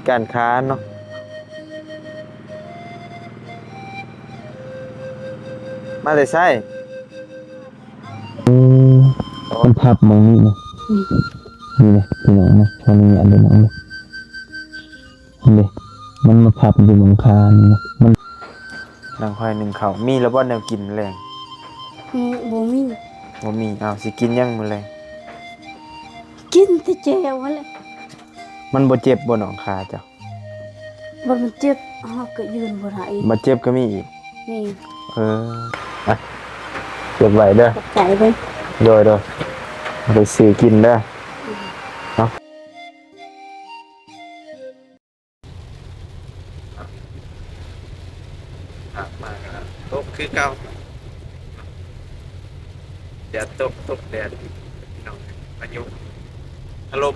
ການຄ້າເນາະ. ມາແຕ່ໃສ? ອືມ ມັນພັບໝ່ອງນີ້ນະ. ອືມ ນີ້ເດ້ພີ່ນ້ອງນະ, ຂໍອະນຸຍາດເດີນ້ອງເດີ. ເຫັນເດ້ ມັນມາພັບຢູ່ໝ່ອງຄານີ້ນະ. ມັນ ນັ່ງໄຟໜຶ້ງເຂົ້າ ມີແລ້ວບໍ່ແນວກິນແລງ? ອືມ ບໍ່ມີ ບໍ່ມີ. ອ້າວ ຊິກິນຫຍັງມື້ແລງ? ກິນແຕ່ແຈ່ວຫັ້ນແຫຼະ. ມັນບໍ່ເຈັບບໍ່ນ້ອງ ຂາເຈົ້າ? ບໍ່ ມັນເຈັບ ເຮົາກໍຢືນບໍ່ໄດ້. ບາດເຈັບກໍມີອີກ? ມີ. ເອີ ອ່ະ ເກັບໄວ້ເດີ. ຂອບໃຈເດີ. ໂດຍ ໂດຍ. ໄປຊື້ກິນເດີ. ອືມ ເນາະ. ມາກໍຕົກຄືເກົ່າ. ແດດຕົກ ຕົກແດດ ພີ່ນ້ອງ. ພາຍຸຖະຫຼົ່ມ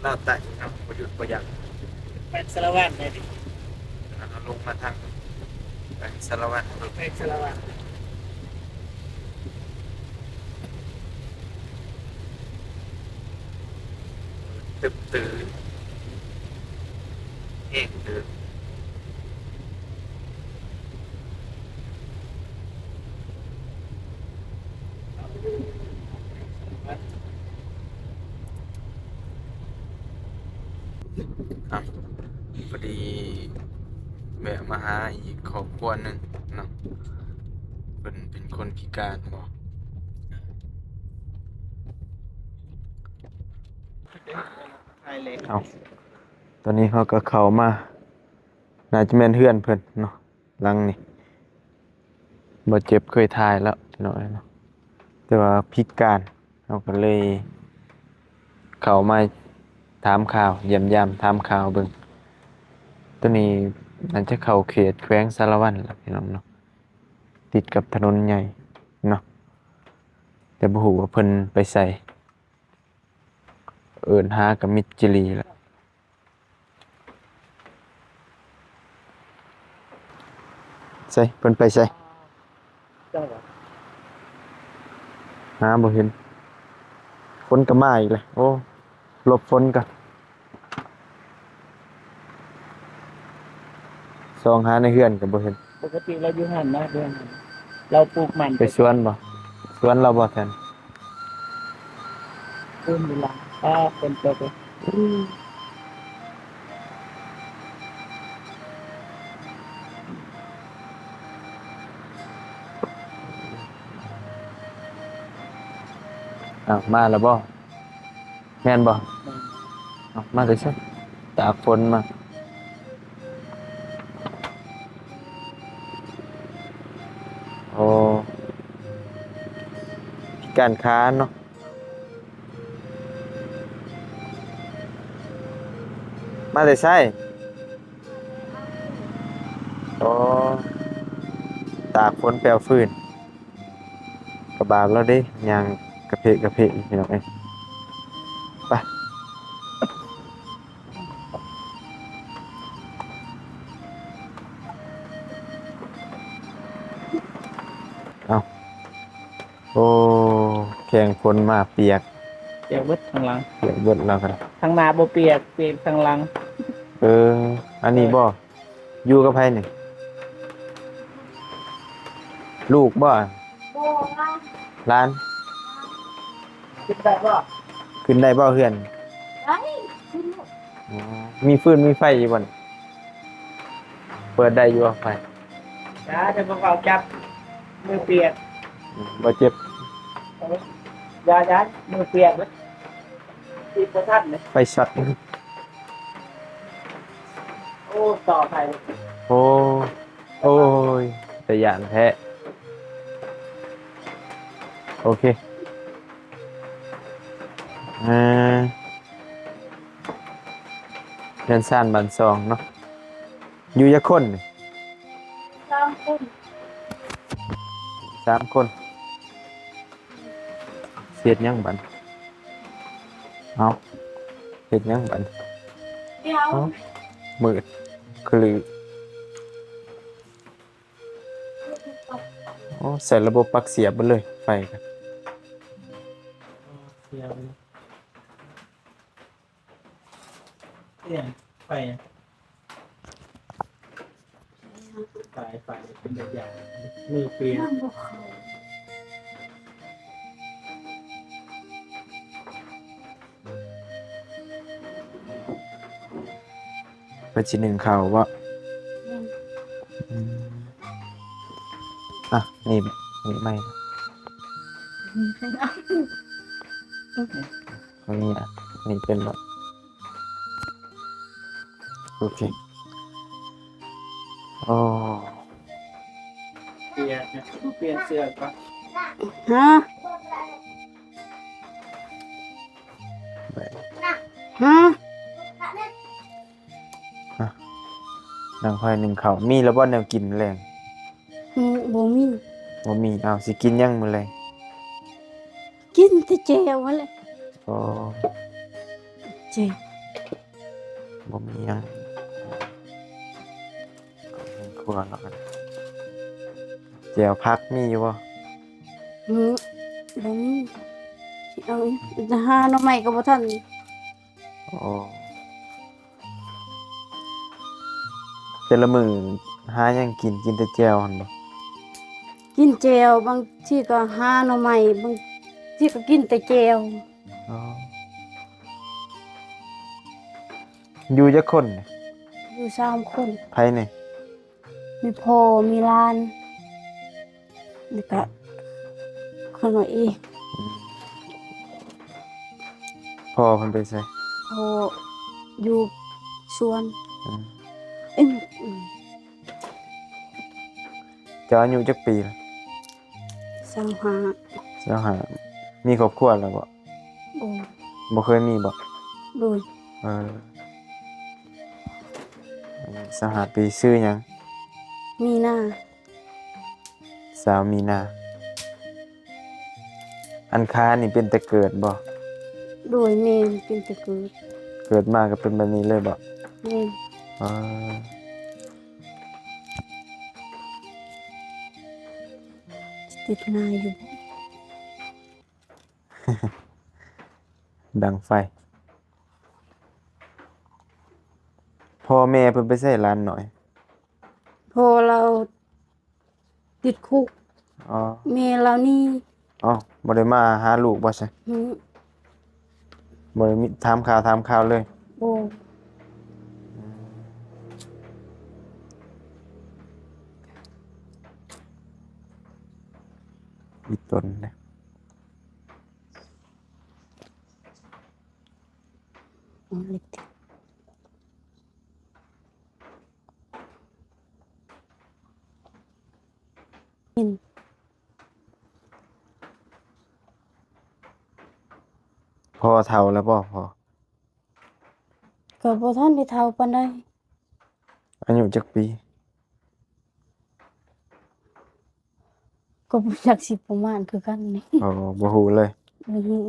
ລາວໃຕ້ເນາະ ບໍ່ຢຸດບໍ່ຢັ້ງ. ແຂວງສາລະວັນໄດ້ດິ. ເຮົາລົງມາທາງແຂວງສາລະວັນ. ແຂວງສາລະວັນ. ຕຶບຕື້ ແຮງເຕີບ. ອ່ະ ພໍດີແວະມາຫາອີກຄອບຄົວໜຶ່ງເນາະ, ເພິ່ນເປັນຄົນພິການບໍ. ເອົາ ຕອນນີ້ເຮົາກໍເຂົ້າມາ ໜ້າຈະແມ່ນເຮືອນເພິ່ນເນາະ ຫຼັງນີ້. ບໍ່ເຈັບເຄີຍຖ່າຍແລ້ວພີ່ນ້ອງເອີຍເນາະ, ແຕ່ວ່າພິການ ເຮົາກໍເລີຍເຂົ້າມາຖາມຂ່າວ ຢ້ຽມຢາມຖາມຂ່າວເບິ່ງ. ໂຕນີ້ໜ້າຈະເຂົ້າເຂດແຂວງສາລະວັນແລ້ວພີ່ນ້ອງເນາະ, ຕິດກັບຖະໜົນໃຫຍ່ເນາະ, ແຕ່ບໍ່ຮູ້ວ່າເພິ່ນໄປໃສ. ເອີ້ນຫາກໍມິດຈີ່ຫຼີ້ແຫຼະ. ໃສ ເພິ່ນໄປໃສ? ຫາບໍ່ເຫັນ. ຝົນກໍມາອີກແລ້ວ. ໂອ້ ຫຼົບຝົນກ່ອນ. ສ່ອງຫາໃນເຮືອນກໍບໍ່ເຫັນ. ປົກກະຕິລາວຢູ່ຫັ້ນນະ ເຮືອນ ລາວປູກມັນ. ໄປສວນບໍ່? ສວນລາວບໍ່ແທນ? ເປັນເວລາ ຟ້າຝົນຕົກ. ອ້າວ ມາແລ້ວບໍ່? ແມ່ນບໍ່? ແມ່ນ. ເອົາ ມາແຕ່ໃສ? ຕາກຝົນມາ. ໂອ້ ພິການຂາເນາະ. ມາແຕ່ໃສ? ໂອ້ ຕາກຝົນແປວຟືນ. ກະບາບແລ້ວເດ້ ຍ່າງກະເພະກະເພະ ພີ່ນ້ອງເອີຍ. ໄປ ເອົາ ໂອ້ ແຂ່ງຝົນມາປຽກ ປຽກເບິດທາງຫຼັງ ປຽກເບິດແລ້ວກັນ. ທາງໜ້າບໍ່ປຽກ ປຽກທາງຫຼັງ. ເອີ ອັນນີ້ບໍ່? ຢູ່ກັບໃຜນີ້? ລູກບໍ່? ບໍ່ ຫຼານ. ຫຼານ? ຂຶ້ນໄດ້ບໍ່? ຂຶ້ນໄດ້ບໍ່ເຮືອນ? ໄດ້. ອໍ ມີຟືນມີໄຟຢູ່ບໍ່? ເປີດໄດ້ຢູ່ບໍ່ໄຟ? ຢ່າ ຈະບໍ່ເຂົ້າຈັບ ມືປຽກ. ອືມ ບໍ່ເຈັບ. ຢ່າ ຢ່າ ມືປຽກ ຕິດບໍ່ທັນເລີຍ ໄຟຊັອດ. ໂອ້ ຕໍ່ໄຟ. ໂອ້ ໂອ້ຍ ຕາຢ້ານແທ້. ໂອເຄ ອ່າ ເຮືອນຊານບ້ານຊ່ອງເນາະ. ຢູ່ຈັກຄົນນີ້? ສາມຄົນ. ສາມຄົນ. ຊິເຮັດຫຍັງບັດ? ເອົ້າ ເຮັດຫຍັງບັດ? ດຽວ ເອົ້າ ມືດຄະລື. ໂອ້ ໃສ່ລະບົບປັກສຽບເບິດເລີຍ ໄຟກະ ເສຍເລີຍ. ອີຫຍັງ? ໄປ ສາຍໄຟເປັນໄລຍະ ມືປ່ຽນ ເພິ່ນຊິໜຶ້ງເຂົ້າບໍ່? ອືມ ອ່ະ ນີ້ ນີ້ໃໝ່ ນີ້ ອ່ະ ນີ້ເປັນບໍ່? ໂອເຄ ໂອ້ ປ່ຽນ ປ່ຽນເສື້ອກ່ອນ ຮະ ຮະ ອ່ະ ດັງໄຟໜຶ້ງເຂົ້າ ມີແລ້ວບໍ່ແນວກິນແລງ? ອືມ ບໍ່ມີ ບໍ່ມີ ອ້າວ ຊິກິນຫຍັງມື້ແລງ? ກິນແຕ່ແຈ່ວຫັ້ນແຫຼະ ອໍ ແຈ່ວ ບໍ່ມີຫຍັງ ຄອບຄົວເນາະ ແຈ່ວຜັກມີຢູ່ບໍ່? ອືມ ບໍ່ມີ ຊິເອົາຫຍັງ ຈະຫາໜໍ່ໄມ້ກໍບໍ່ທັນ ອໍ ແຕ່ລະມື້ຫາຫຍັງກິນ? ກິນແຕ່ແຈ່ວຫັ້ນບໍ່? ກິນແຈ່ວ ບາງທີກໍຫາໜໍ່ໄມ້ ບາງທີກໍກິນແຕ່ແຈ່ວ ອໍ ຢູ່ຈັກຄົນ? ຢູ່ສາມຄົນ ໃຜແດ່? ມີພໍ່ ມີຫຼານ ແລ້ວກະຂ້ານ້ອຍເອງ ອືມ ພໍ່ເພິ່ນໄປໃສ? ພໍ່ຢູ່ສວນ ອືມ ເອີ ອືມ ເຈົ້າອາຍຸຈັກປີລະ? ຊາວຫ້າ ຊາວຫ້າ ມີຄອບຄົວແລ້ວບໍ່? ບໍ່ ບໍ່ເຄີຍມີບໍ່? ໂດຍ ເອີ ຊາວຫ້າປີ ຊື່ຫຍັງ? ມີນາ ສາວມີນາ ອັນຄານີ້ເປັນແຕ່ເກີດບໍ່? ໂດຍ ແມ່ນ ເປັນແຕ່ເກີດ ເກີດມາກໍເປັນແບບນີ້ເລີຍບໍ່? ແມ່ນ ອໍ ຕິດໜ້າຢູ່ ດັງໄຟ ພໍ່ແມ່ເພິ່ນໄປໃສຫຼານນ້ອຍ? ພໍ່ລາວຕິດຄຸກ ອໍ ແມ່ລາວໜີ ອໍ ບໍ່ໄດ້ມາຫາລູກບໍ່ຊະ? ຫື ບໍ່ໄດ້ມີ ຖາມຂ່າວ ຖາມຂ່າວເລີຍ ບໍ່ ອີ່ຕົນນະ ພໍ່ເຖົ້າແລ້ວບໍ່ພໍ່? ກໍບໍ່ທັນໄດ້ເຖົ້າປານໃດ. ອາຍຸຈັກປີ? ກໍບໍ່ຈັກ ຊິປະມານຄືກັນນີ້. ອໍ ບໍ່ຮູ້ເລີຍ. ບໍ່ຮູ້.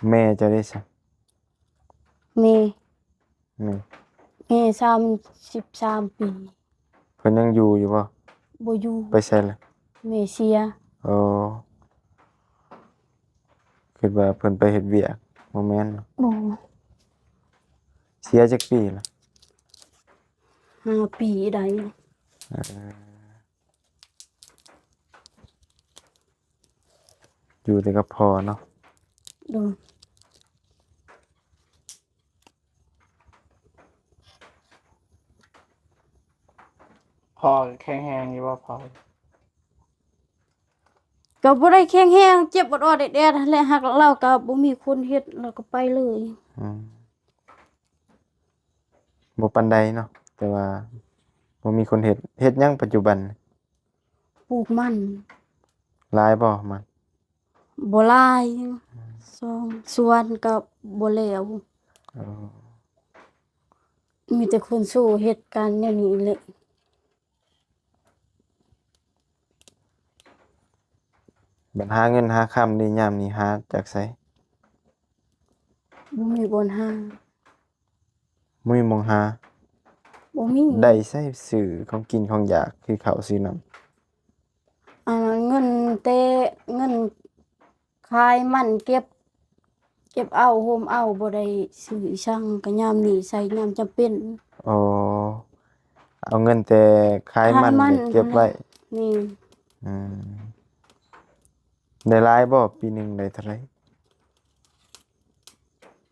ແມ່ເຈົ້າເດຊະ? ແມ່ ແມ່ ແມ່ສາມສິບສາມປີ. ເພິ່ນຍັງຢູ່ຢູ່ບໍ່? ບໍ່ຢູ່. ໄປໃສລະ? ແມ່ເສຍ. ອໍ ຄິດວ່າເພິ່ນໄປເຮັດວຽກ. ບໍ່ແມ່ນເນາະ. ບໍ່. ເສຍຈັກປີລະ? ຫ້າປີໄດ້. ເອີ ຢູ່ແຕ່ກັບພໍ່ເນາະ. ໂດຍ. ພໍ່ແຂງແຮງຢູ່ບໍ່ພໍ່? ກໍບໍ່ໄດ້ແຂງແຮງ, ເຈັບອອດໆແອດໆຫັ້ນແຫຼະ. ຫາກລາວກໍບໍ່ມີຄົນເຮັດ, ລາວກໍໄປເລີຍ. ອືມ ບໍ່ປານໃດເນາະ, ແຕ່ວ່າບໍ່ມີຄົນເຮັດ. ເຮັດຫຍັງປັດຈຸບັນ? ປູກມັນ. ຫຼາຍບໍ່ມັນ? ບໍ່ຫຼາຍ. ອືມ ສອງສວນກໍບໍ່ແລ້ວ. ອໍ ມີແຕ່ຄົນໂຊເຮັດການແນວນີ້ແຫຼະ. ບັດຫາເງິນຫາຄຳນີ້ ຍາມນີ້ຫາຈາກໃສ? ບໍ່ມີບ່ອນຫາ. ບໍ່ມີໝ່ອງຫາ. ບໍ່ມີ. ໄດ້ໃຊ້ຊື້ຂອງກິນຂອງຢາກ ຊື້ເຂົ້າຊື້ນ້ຳ. ອັນນັ້ນເງິນແຕ່ ເງິນຂາຍມັນ ເກັບ ເກັບເອົາ ໂຮມເອົາ ບໍ່ໄດ້ຊື້ອີ່ຫຍັງ ກໍຍາມນີ້ໃຊ້ຍາມຈຳເປັນ. ອໍ ເອົາເງິນແຕ່ຂາຍມັນ ຂາຍມັນ ເກັບໄວ້. ແມ່ນ. ອືມ ໄດ້ຫຼາຍບໍ່? ປີໜຶ່ງໄດ້ເທົ່າໃດ?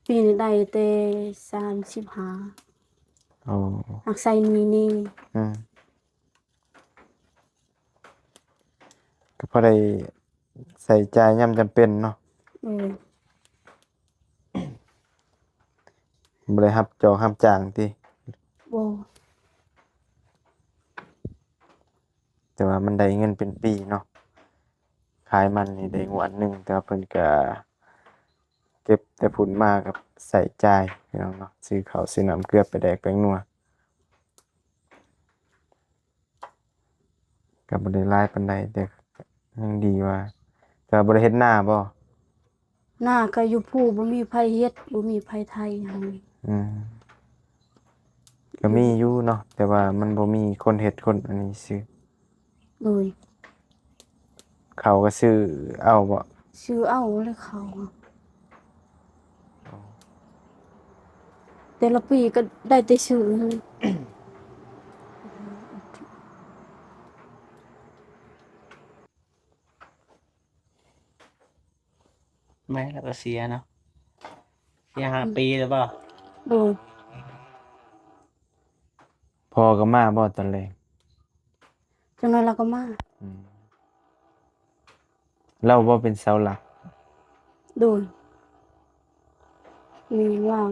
ປີນີ້ໄດ້ແຕ່ສາມສິບຫ້າ. ໂອ້ ຮັກໃຊ້ໜີ້ນີ້. ອືມ ກໍພໍໄດ້ໃຊ້ຈ່າຍຍາມຈຳເປັນເນາະ. ໂດຍ. ບໍ່ໄດ້ຮັບຈອກຮັບຈ້າງຕິ? ບໍ່. ແຕ່ວ່າມັນໄດ້ເງິນເປັນປີເນາະ. ຂາຍມັນນີ້ໄດ້ງວດໜຶ່ງ ແຕ່ວ່າເພິ່ນກະເກັບແຕ່ພຸ້ນມາກັບໃຊ້ຈ່າຍ ພີ່ນ້ອງເນາະ, ຊື້ເຂົ້າຊື້ນ້ຳເກືອປາແດກແປ້ງນົວ ກໍບໍ່ໄດ້ຫຼາຍປານໃດ ແຕ່ຍັງດີວ່າ ແຕ່ວ່າບໍ່ໄດ້ເຮັດນາບໍ່? ນາກໍຢູ່ພູ ບໍ່ມີໃຜເຮັດ ບໍ່ມີໃຜໄຖໃຫ້. ອືມ ກໍມີຢູ່ເນາະ ແຕ່ວ່າມັນບໍ່ມີຄົນເຮັດຄົນອັນນີ້ຊື່. ໂດຍ. ເຂົ້າກໍຊື້ເອົາບໍ່? ຊື້ເອົາແຫຼະເຂົ້າ ແຕ່ລະປີກໍໄດ້ແຕ່ຊື້. ແມ່ ແລ້ວກໍເສຍເນາະ ເສຍຫ້າ ອືມ ປີແລ້ວບໍ່? ໂດຍ. ພໍ່ກໍມາບໍ່ຕອນແລງ? ຈັກໜ້ອຍລາວກໍມາ. ອືມ ລາວບໍ່ເປັນເສົາຫຼັກ? ໂດຍ. ມີວ່າງ.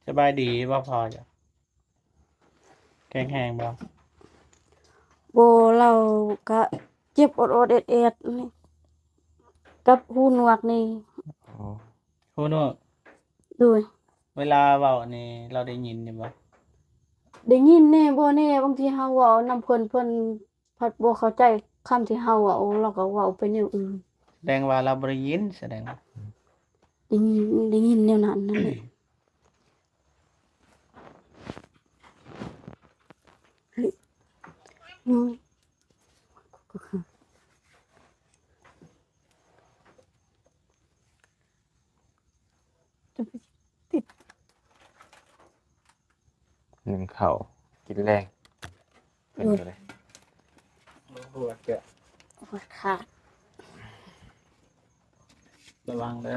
ສະບາຍດີບໍ່ພໍ່ເຈົ້າ? ແຂງແຮງບໍ່? ບໍ່ ລາວກະເຈັບອອດໆແອດໆ ກັບຫູໜວກນີ້. ອໍ ຫູໜວກ? ໂດຍ. ເວລາເວົ້ານີ້ລາວໄດ້ຍິນຢູ່ບໍ່? ໄດ້ຍິນແດ່ບໍ່ແດ່ ບາງທີເຮົາເວົ້ານຳເພິ່ນ ເພິ່ນພັດບໍ່ເຂົ້າໃຈຄຳທີ່ເຮົາເວົ້າ ລາວກໍເວົ້າໄປແນວອື່ນ. ສະແດງວ່າລາວບໍ່ໄດ້ຍິນ ສະແດງວ່າ ໄດ້ຍິນ ໄດ້ຍິນແນວນັ້ນນັ້ນແຫຼະ. ໜຶ້ງເຂົ້າກິນແລງ ເພິ່ນກໍໄດ້ ໂອ້ ຫົວແກະ ຫົວຂາດ ລະວັງເດີ.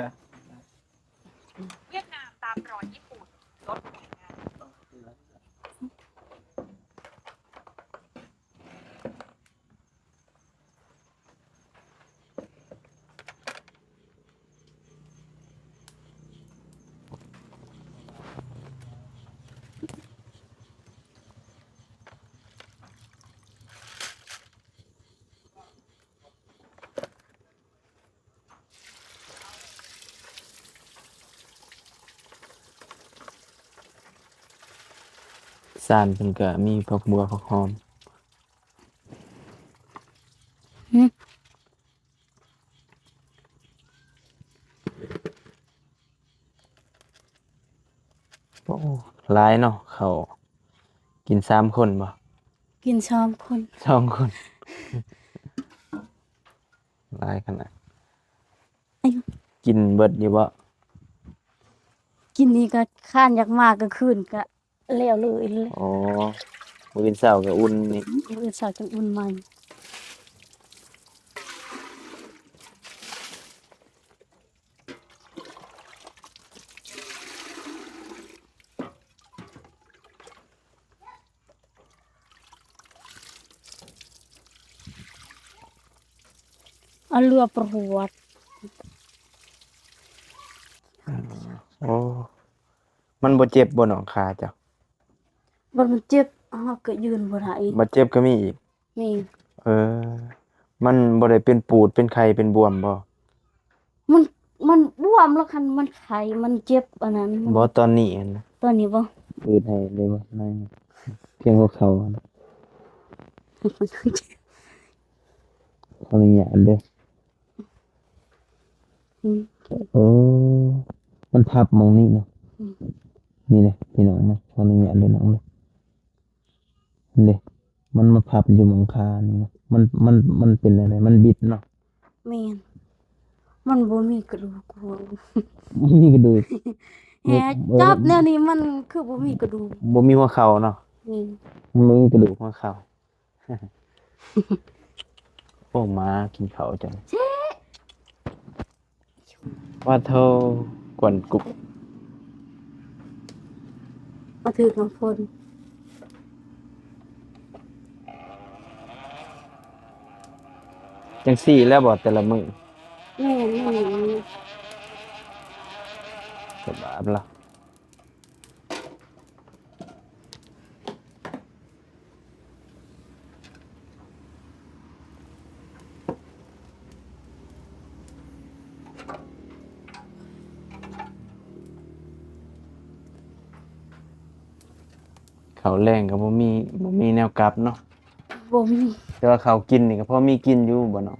ຫວຽດນາມຕາມຮອຍຍີ່ປຸ່ນ ລົດແຮງງານ. ຊານເພິ່ນກະມີຜັກບົວຜັກຫອມ. ຫຶ? ໂອ້ ຫຼາຍເນາະ ເຂົ້າ ກິນສາມຄົນບໍ່? ກິນສອງຄົນ. ສອງຄົນ ຫຼາຍຂະໜາດ. ອາຍຸ ກິນເບິດຢູ່ບໍ່? ກິນນີ້ກໍຄານຢາກມາກາງຄືນກໍ ແລ້ວເລີຍ. ອໍ ມື້ອື່ນເຊົ້າກໍອຸ່ນອີກ. ມື້ອື່ນເຊົ້າຈັ່ງອຸ່ນໃໝ່. ເອົາເຫຼືອປະຫວັດ. ໂອ້ ມັນບໍ່ເຈັບບໍ່ນ້ອງ ຂາເຈົ້າ? ບັດມັນເຈັບ ເຮົາກໍຢືນບໍ່ໄດ້. ບັດເຈັບກໍມີອີກ? ມີ. ເອີ ມັນບໍ່ໄດ້ເປັນປູດເປັນໄຂ້ເປັນບວມບໍ່? ມັນ ມັນບວມແລ້ວ ຄັນມັນໄຂ້ມັນເຈັບອັນນັ້ນ. ບໍ່ ຕອນນີ້ຫັ້ນນະ. ຕອນນີ້ບໍ່? ອືດໃຫ້ໄດ້ບໍ່? ໃນພຽງຫົວເຂົ່າຫັ້ນ. ຂໍອະນຸຍາດເດີ. ອືມ ໂອ້ ມັນພັບໝ່ອງນີ້ເນາະ. ອືມ ນີ້ເດ້ພີ່ນ້ອງເນາະ. ຂໍອະນຸຍາດເດີນ້ອງເດີ. ເດ້ ມັນມາພັບຢູ່ໝ່ອງຂານີ້ເນາະ. ມັນ ມັນ ມັນເປັນແນວໃດ? ມັນບິດເນາະ. ແມ່ນ ມັນບໍ່ມີກະດູກຫົວ ບໍ່ມີກະດູກ ແຮ ບໍ່ ຈັບແນວນີ້ມັນຄືບໍ່ມີກະດູກ ບໍ່ມີຫົວເຂົ່າເນາະ ແມ່ນ ມັນບໍ່ມີກະດູກຫົວເຂົ່າ. ໂອ້ ໝາກິນເຂົ້າຈັ່ງ ວ່າໂທ ກວນກຸບ ມາຖືກນ້ຳຝົນ ຈັ່ງຊີ້ແລ້ວບໍ່ແຕ່ລະມື້? ແມ່ນ ແມ່ນ ສະບາຍລະ. ເຂົ້າແລງກໍບໍ່ມີ ບໍ່ມີແນວກັບເນາະ ບໍ່ມີ ແຕ່ວ່າເຂົ້າກິນນີ້ກໍພໍມີກິນຢູ່ບໍ່ນ້ອງ?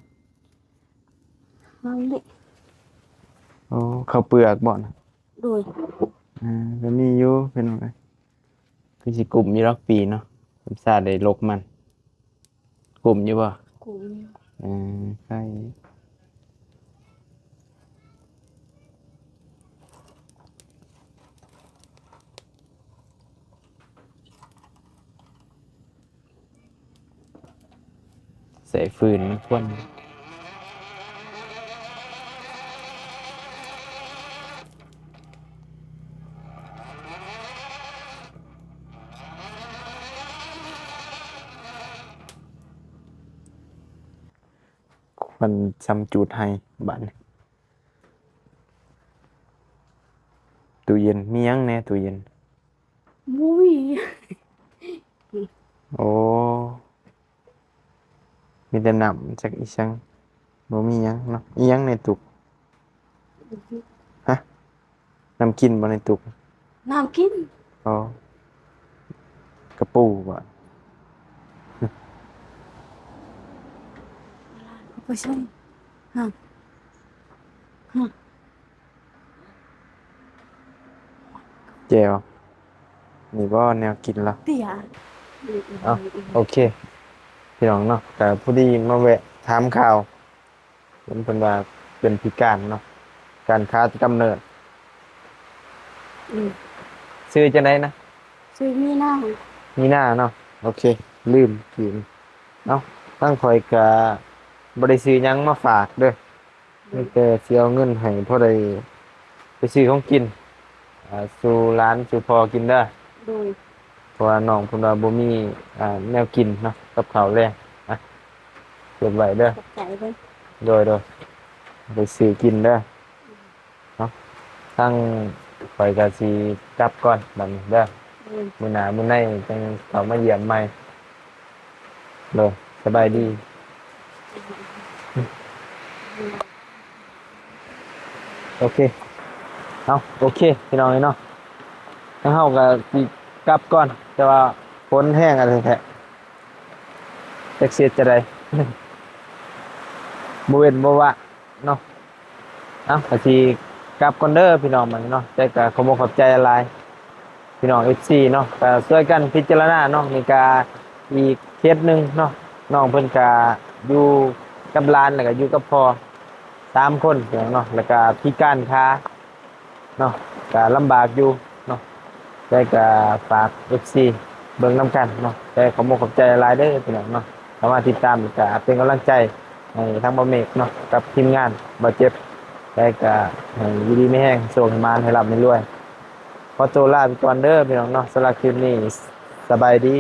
ເຂົ້າເປືອກບໍ່ນະ? ໂດຍ ອ່າ ກໍມີຢູ່ພີ່ນ້ອງເອີຍ ຄືຊິກຸ້ມຢູ່ດອກປີເນາະ ທຳມະຊາດໄດ້ລົກມັນ ກຸ້ມຢູ່ບໍ່? ກຸ້ມຢູ່ ເອີ ໄດ້. ໃສ່ຟືນມັນຄວນ ຄວນຊຳຈູດໃຫ້ບາດນີ້. ຕູ້ເຢັນ ມີຫຍັງແດ່ຕູ້ເຢັນ? ບໍ່ມີ. ໂອ້ ມີແຕ່ນ້ຳຈັກອີ່ຫຍັງ ບໍ່ມີຫຍັງເນາະ. ອີ່ຫຍັງໃນຕຸກ? ຮະ? ນ້ຳກິນບໍ່ໃນຕຸກ? ນ້ຳກິນ. ອໍ ກະປູບໍ່? ເອົາໄປໃສ່. ຮະ? ຮະ? ແຈ່ວ ນີ້ບໍ່ແນວກິນລະ? ເຕຍ ເອົ້າ ໂອເຄ ພີ່ນ້ອງເນາະ ກະພໍດີມາແວະຖາມຂ່າວ ເຫັນເພິ່ນວ່າເປັນພິການເນາະ ພິການຂາແຕ່ກຳເນີດ. ອືມ ຊື່ຈັ່ງໃດນະ? ຊື່ມີນາ. ມີນາເນາະ ໂອເຄ ລືມ ເອົ້າ ທາງຂ້ອຍກະບໍ່ໄດ້ຊື້ຫຍັງມາຝາກເດີ້. ມີແຕ່ຊິເອົາເງິນໃຫ້ພໍໄດ້ໄປຊື້ຂອງກິນ ອ່າ ສູ່ຫຼານສູ່ພໍ່ກິນເດີ້. ໂດຍ ເພາະວ່ານ້ອງເພິ່ນວ່າບໍ່ມີ ອ່າ ແນວກິນເນາະ ກັບເຂົ້າແລງ. ອ່ະ ເກັບໄວ້ເດີ້. ຂອບໃຈເດີ້. ໂດຍ ໂດຍ ໄປຊື້ກິນເດີ້. ເນາະ ທາງຂ້ອຍກໍຊິກັບກ່ອນບັດນີ້ເດີ. ອືມ ມື້ໜ້າມື້ໃນຈັ່ງເຂົ້າມາຢ້ຽມໃໝ່. ໂດຍ ສະບາຍດີ. ໂອເຄ ເອົາ ໂອເຄ ພີ່ນ້ອງເອີຍເນາະ ທາງເຮົາກໍຊິກັບກ່ອນ ແຕ່ວ່າຝົນແຮງແທ້ໆ ຈັກຊິເຮັດຈັ່ງໃດ ບໍ່ເວັ້ນບໍ່ວະ. ເນາະ ເອົາ ກໍຊິກັບກ່ອນເດີພີ່ນ້ອງບັດນີ້ເນາະ ແຕ່ກໍຂອບອົກຂອບໃຈຫຼາຍໆ ພີ່ນ້ອງເອັຟຊີເນາະ ກໍຊ່ວຍກັນພິຈາລະນາເນາະ ນີ້ກໍອີກເຂດໜຶ່ງເນາະ ນ້ອງເພິ່ນກໍຢູ່ກັບຫຼານ ແລ້ວກໍຢູ່ກັບພໍ່ ສາມຄົນພີ່ນ້ອງເນາະ ແລ້ວກໍພິການຂາ ເນາະ ກະລຳບາກຢູ່ເນາະ ແຕ່ກະຝາກເອັຟຊີເບິ່ງນຳກັນເນາະ ແຕ່ຂອບອົກຂອບໃຈຫຼາຍເດີພີ່ນ້ອງເນາະ ເຂົ້າມາຕິດຕາມ ກະເປັນກຳລັງໃຈໃຫ້ທາງບ່າວເມກເນາະ ກັບທີມງານບ່າວເຈັບ ແຕ່ກະໃຫ້ຢູ່ດີມີແຮງ ໂຊກໃຫ້ໝານ ໃຫ້ລ່ຳໃຫ້ລວຍ. ຂໍໂຕລາໄປກ່ອນເດີພີ່ນ້ອງເນາະ ສຳລັບຄລິບນີ້ ສະບາຍດີ.